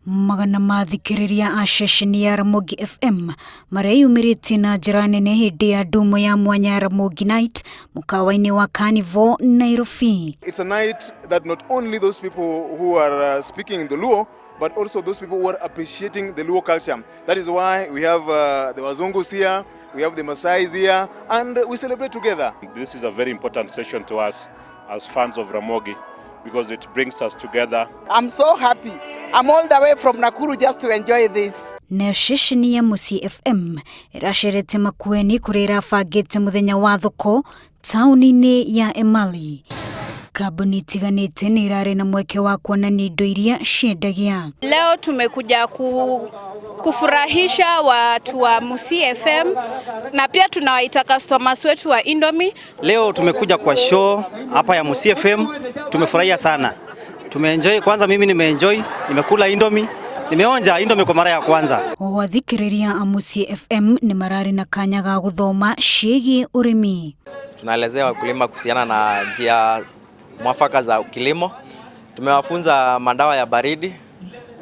Magana ma athikĩrĩria a ceceni ya Ramogi FM mareyumĩrĩtie na njĩra nene hĩndĩ ya ndumo ya mwanya ya Ramogi Night mũkawa-inĩ wa Carnival, Nairobi. It's a night that not only those people who are speaking the Luo, but also those people who are appreciating the Luo culture. That is why we have the Wazungus here, we have the Maasais here, and we celebrate together. This is a very important session to us as fans of Ramogi because it brings us together. I'm so happy. I'm all the way from Nakuru just to enjoy this. Nayo ceceni ya Mũciĩ FM ĩracerete Makueni kũrĩa ĩrabangĩte mũthenya wa thoko taũni-inĩ ya Emali. Kambuni itiganĩte nĩ irarĩ na mweke wa kuonania indo iria ciendagia. Leo tumekuja kufurahisha watu wa Musii FM na pia tunawaita customers wetu wa Indomie. Leo tumekuja kwa show hapa ya Musii FM, tumefurahia sana, tumeenjoy. Kwanza mimi nimeenjoy, nimekula Indomie, nimeonja Indomie kwa mara ya kwanza. Oho athikĩrĩria a Mũciĩ FM nĩ mararĩ na kanya ga gũthoma ciĩgiĩ ũrĩmi. Tunaelezea wakulima kuhusiana na njia mwafaka za kilimo. Tumewafunza madawa ya baridi,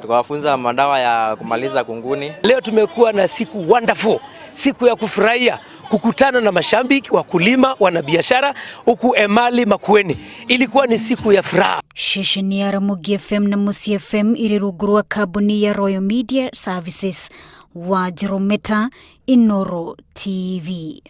tukawafunza madawa ya kumaliza kunguni. Leo tumekuwa na siku wonderful, siku ya kufurahia kukutana na mashabiki, wakulima, wanabiashara huku Emali Makueni. Ilikuwa ni siku ya furaha. Ceceni ya Ramogi FM na Mũciĩ FM ĩrĩ rungu rwa kambuni ya Royal Media Services. Wa Jerometa, Inoro TV.